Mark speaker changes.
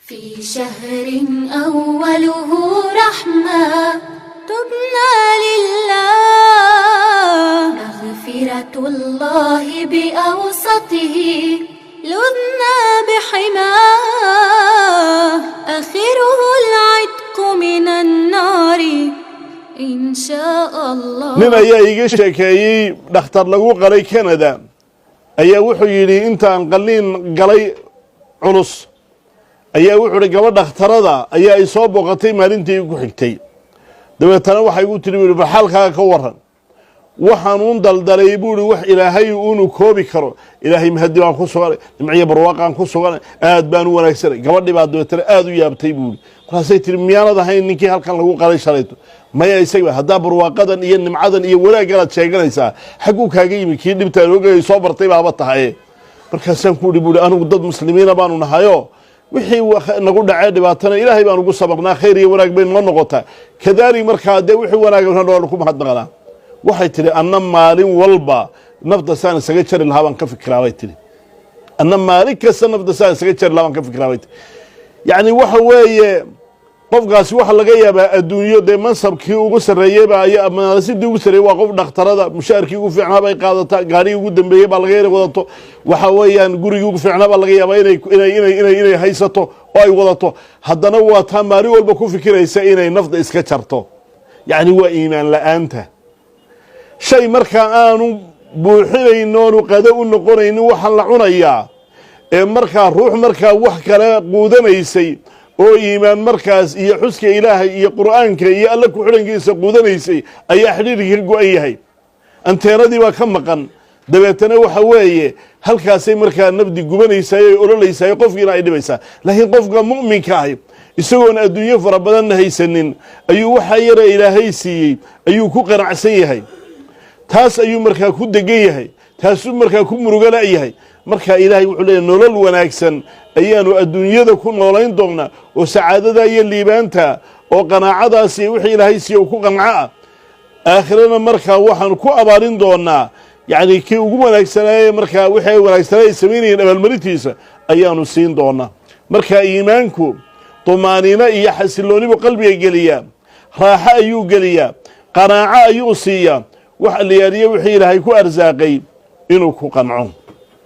Speaker 1: في شهر أوله رحمة تبنى لله، مغفرة الله بأوسطه، لذنا بحماه، آخره العتق من النار إن شاء الله.
Speaker 2: Nin ayaa iiga sheekeeyey dhakhtar lagu qalay Canada. Ayaa wuxuu yidhi, intaan qalliin galay culus, ayaa wuxuu ihi, gabadh dhakhtarada ayaa ay soo booqatay maalintii igu xigtay. Dabeetana waxay igu tiri, buu ihi, bal xaalkaaga ka waran. Waxaanuun daldalay, buu ihi, wax Ilaahay uunu koobi karo. Ilaahay mahadi baan ku suganay, nimciyo barwaaqaan ku suganay, aad baan u wanaagsanay. Gabadhii baa dabeetana aad u yaabtay, buu ihi. Markaasay tiri, miyaanad ahayn ninkii halkan lagu qalay shalayto? Maya, isaga. Haddaa barwaaqadan iyo nimcadan iyo wanaaggan sheeganaysaa xagguu kaaga yimi? Kii dhibtaan ogayay soo bartay baaba tahaye. Markaasaan ku ihi, buu ihi, anigu dad muslimiina baanu nahayo, wixii nagu dhacee dhibaatana Ilaahay baan ugu sabarnaa, khayr iyo wanaag bay noo noqotaa. Kadaalik markaa dee wixii wanaagna waanu ku mahadnaqnaa. Waxay tidhi, anna maalin walba nafta saan isaga jari lahaa baan ka fikiraa, bay tidhi. Anna maalin kasta nafta saan isaga jari lahaa baan ka fikiraa, bay tidhi. Yacni waxa weeye, qofkaasi waxa laga yaabaa adduunyo dee mansabkii ugu sarreeyey baa iyo manaasidii ugu sarreeyey, waa qof dhakhtarada, mushaarkii ugu fiicnaa bay qaadataa, gaarigii ugu dambeeyey baa laga inay wadato, waxa weeyaan gurigii ugu fiicnaa baa laga yaabaa inay haysato oo ay wadato. Haddana waa taa maalin walba ku fikiraysa inay nafta iska jarto. Yacni waa iimaan la-aanta. Shay markaa aanu buuxinayno oonu qado u noqonaynin waxaan la cunayaa ee markaa ruux markaa wax kale quudanaysay oo iimaan markaas iyo xuska Ilaahay iyo Qur'aanka iyo Alla ku xidhankiisa quudanaysay ayaa xidhiirkii ka go-an yahay, anteenadii baa ka maqan. Dabeetana waxa weeye halkaasay markaa nafdi gubanaysaay oy ololeysaay, qofkiina ay dhibaysaa. Laakiin qofka mu'minka ahi, isagoon adduunyo fara badanna haysanin, ayuu waxaa yara Ilaahay siiyey ayuu ku qanacsan yahay. Taas ayuu markaa ku degan yahay, taasuu markaa ku murugo la-yahay. Markaa Ilaahay wuxuu leeyahy, nolol wanaagsan ayaanu adduunyada ku noolayn doonaa oo sacaadada iyo liibaanta oo qanaacadaas iyo wixii Ilaahay siiye ku qanco ah. Aakhirana markaa waxaanu ku abaalin doonaa, yacni kii ugu wanaagsanaaye, markaa wixii ay wanaagsanaa ay samaynayeen abaalmarintiisa ayaanu siin doonaa. Marka iimaanku tumaaniino iyo xasilooni buu qalbiga geliyaa, raaxo ayuu geliyaa, qanaaco ayuu siiyaa, wax aliyaaliye wixii Ilaahay ku arsaaqay inuu ku qanco.